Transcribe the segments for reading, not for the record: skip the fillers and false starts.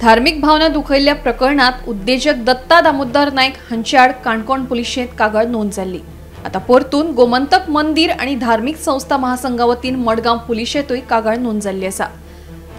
धार्मिक भावना दुखयल्ल्या प्रकरणात उद्देजक दत्ता दामोदर नायक हांचे आड काणकोण पुलिशेंत कागाळ नोंद जाल्ली। आता परतून गोमंतक मंदिर आणि धार्मिक संस्था महासंघा वतीन मडगांव पुलिशेंतूय कागाळ नोंद जाल्ली आसा।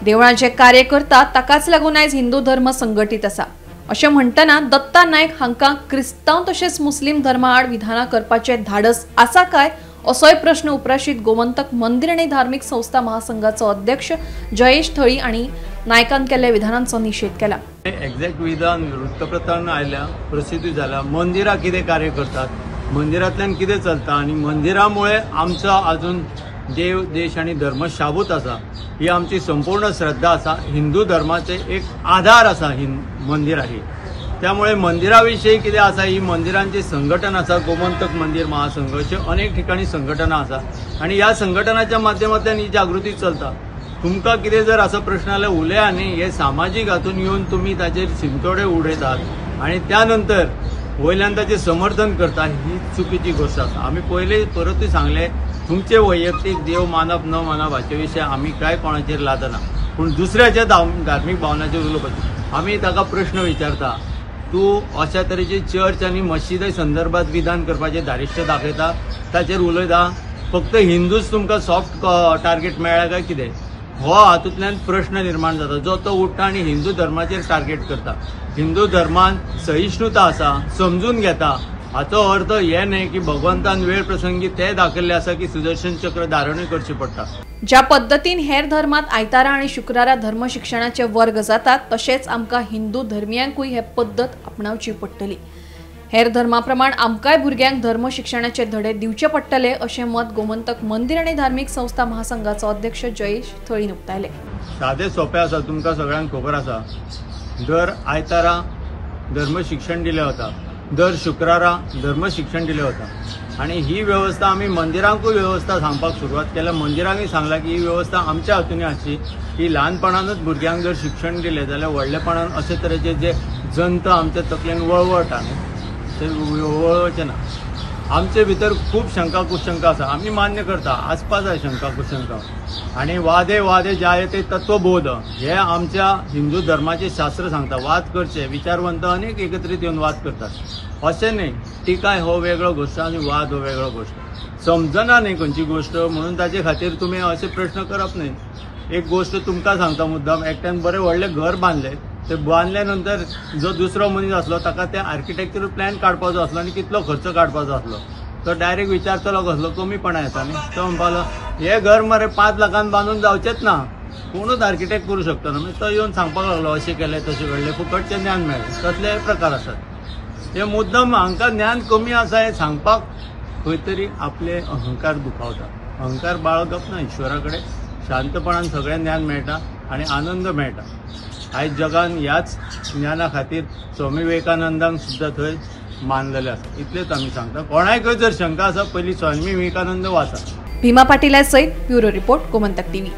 देवळां जे कार्य करतात ताकाच लागून आयज हिंदू धर्म संघटीत आसा अशें म्हणटना दत्ता नायक हांकां क्रिस्तांव तशेंच मुस्लीम धर्मा आड विधानां करपाचें धाडस आसा काय असोय प्रश्न उप्राशीत गोमंतक मंदिर आणि धार्मिक संस्था महासंघाचो अध्यक्ष जयेश थळी आणि नायकान केल्ल्या विधानांचो निषेध केला। एक्झॅक्ट विधान वृत्तपत्रान आयल्या, प्रसिद्धी जाल्या, मंदिरां कितें कार्य करतात, मंदिरांतल्यान कितें चलता आनी मंदिरामुळे आमचो अजून देव, देश आनी धर्म शाबूत आसा ही आमची संपूर्ण श्रद्धा आसा। हिंदू धर्माचे एक आधार आसा मंदिरां ही, त्यामुळे मंदिरा विशयी कितें आसा ही मंदिरांची संघटना आसा, गोमंतक मंदिर महासंघ अशे अनेक ठिकाणी संघटना आसा आनी ह्या संघटनाच्या माध्यमांतल्यान ही जागृती चलता। तुमकां कितें जर असो प्रश्न जाल्यार उलया न्ही, हे सामाजीक हातून येवन तुमी ताचेर शिमतोडे उडयतात आनी त्या नंतर वयल्यान ताचें समर्थन करता ही चुकीची गोश्ट आसा। आमी पयले परतूय सांगले, तुमचे वैयक्तीक देव मानप न मानप हाचे विशय आमी कांय कोणाचेर लादना, पूण दुसऱ्याच्या धार्मीक भावनाचेर उलोवपाचें आमी ताका प्रश्न विचारता, तूं अशा तरेची चर्च आनी मशिदे संदर्भात विधान करपाचें धारिश्ट दाखयता, ताचेर उलयता, फक्त हिंदूच तुमकां सॉफ्ट टार्गेट मेळ्ळा काय कितें, हो हातूंतल्यान प्रश्न निर्माण जाता जो तो उठ्ठा आनी हिंदू धर्माचेर टार्गेट करता। हिंदू धर्मान सहिष्णुता आसा, समजून घेता, हाचो अर्थ हे न्हय की भगवंतान वेळ प्रसंगी ते दाखयल्ले आसा की सुदर्शन चक्र धारणूय करचें पडटा। ज्या पद्दतीन हेर धर्मात आयतारा आनी शुक्रारा धर्म शिक्षणाचे वर्ग जातात तशेंच आमकां हिंदू धर्मियांकूय हे पद्दत आपणावची पडटली। हेर धर्मा प्रमाण आमकांय भुरग्यांक धर्म शिक्षणाचे धडे दिवचे पडटले अशें मत गोमंतक मंदिर आनी धार्मिक संस्था महासंघाचो अध्यक्ष जयेश थळीन उक्तायले। सादे सोपे आसा, तुमकां सगळ्यांक खबर आसा, दर आयतारा धर्म शिक्षण दिलें वता, दर शुक्रारा धर्म शिक्षण दिलें वता आनी ही वेवस्था आमी मंदिरांकूय वेवस्था सांगपाक सुरवात केल्या। मंदिरांकूय सांगला की ही वेवस्था आमच्या हातून आसची की ल्हानपणानूच भुरग्यांक जर शिक्षण दिलें जाल्यार व्हडलेपणान अशे तरेचे जे जंत आमच्या तकलेन वळवळटा न्ही ते वळवळचें ना। आमचे भितर खूब शंका कुशंका आसा, आमी मान्य करता आसपास आसा शंका कुशंका आनी वादे वादे जायते तत्वबोध हे आमच्या हिंदू धर्माचे शास्त्र सांगता। वाद करचे, विचारवंत अनेक एकत्रीत येवन वाद करतात, अशें न्ही टिकाय हो वेगळो गोश्ट आनी वाद हो वेगळो गोश्ट। समजना न्ही खंयची गोश्ट म्हणून ताचे खातीर तुमी अशे प्रश्न करप न्ही। एक गोश्ट तुमकां सांगता मुद्दाम, एकट्यान बरें व्हडलें घर बांदलें, ते बांदल्या नंतर जो दुसरो मनीस आसलो ताका ते आर्किटेक्चरल प्लॅन काडपाचो आसलो आनी कितलो खर्च काडपाचो आसलो, तो डायरेक्ट विचारतलो कसलो कमीपणा येता न्ही, तो म्हणपालो हे घर मरे 5 लाखान बांदून जावचेंच ना, कोणूच आर्किटेक्ट करूं शकता ना। मागीर तो येवन सांगपाक लागलो अशें केलें तशें घडलें, फुकटचें ज्ञान मेळ्ळें, तसले प्रकार आसात। हे मुद्दम हांकां ज्ञान कमी आसा हें सांगपाक खंय तरी आपले अहंकार दुखावता। अहंकार बाळगप ना, ईश्वरा कडेन शांतपणान सगळें ज्ञान मेळटा आनी आनंद मेळटा। आयज जगान ह्याच ज्ञाना खातीर स्वामी विवेकानंदांक सुद्दां थंय मानलेले आसा। इतलेंच आमी सांगता, कोणाकय जर शंका आसा पयलीं स्वामी विवेकानंद वाचा। भीमा पाटीला सयत ब्युरो रिपोर्ट, गोमंतक टीव्ही।